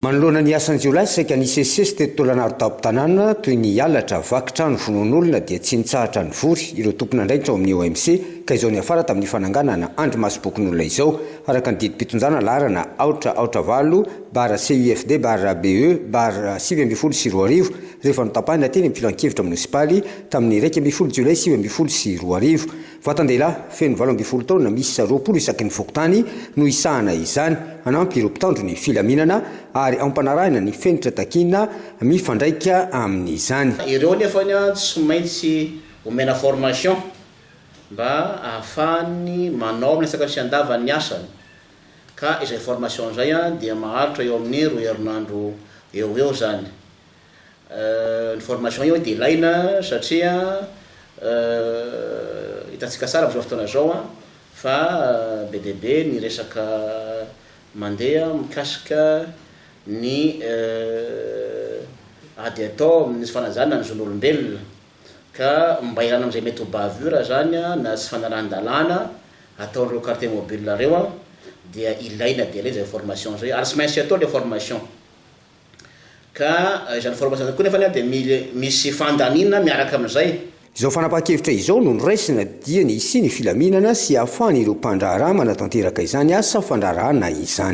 Manoloana ny asan-jiolahy saika nisesisesy teto Tôlanaro tampon-tanàna toy ny halatra, vaky trano, vonoan'olona dia tsy nitsahatra nivory ireo tompon'andraikitra ao amin'ny OMC ka izao niafara tamin'ny fananganana andrimasom-pokonolona izao araka ny didim-pitondrana laharana aotra aotra valo barra CUFD barra BE barra 2019 rehefa notapahina teny amin'ny filankevitra monisipaly tamin'ny 11 jolay 2019. Vatan-dehilahy feno 18 taona miisa 20 isaky ny fokontany no hisahana izany, hanampy ireo mpitandro ny filaminana ary hampanarahina ny fenitra takiana mifandraika amin'izany. Ireo nefany tsy maintsy omena formation mba ahafahany manao amin'ny antsakany sy andavany ny asany ka izay formation izay dia maharitra eo amin'ny roa herinandro eo ho eo izany. Ny formation io dia ilaina satria hitantsika tsara amin'izao fotoana izao fa be dia be ny resaka mandeha mikasika ny ady atao amin'ny tsy fanajana ny zon'olombelona ka mba hialana amin'izay mety ho bavure zany na tsy fanarahan-dalàna ataon'ireo quartier mobile ireo dia ilaina dia ilaina izay formation izay ary tsy maintsy atao ilay formation. Ka izany formation izany koa nefa dia misy fandaniana miaraka amin'izay. Izao fanapahan-kevitra izao no noraisina dia ny hisian'ny filaminana sy hahafahan'ireo mpandraharaha manatanteraka izany asa fandraharahana izany.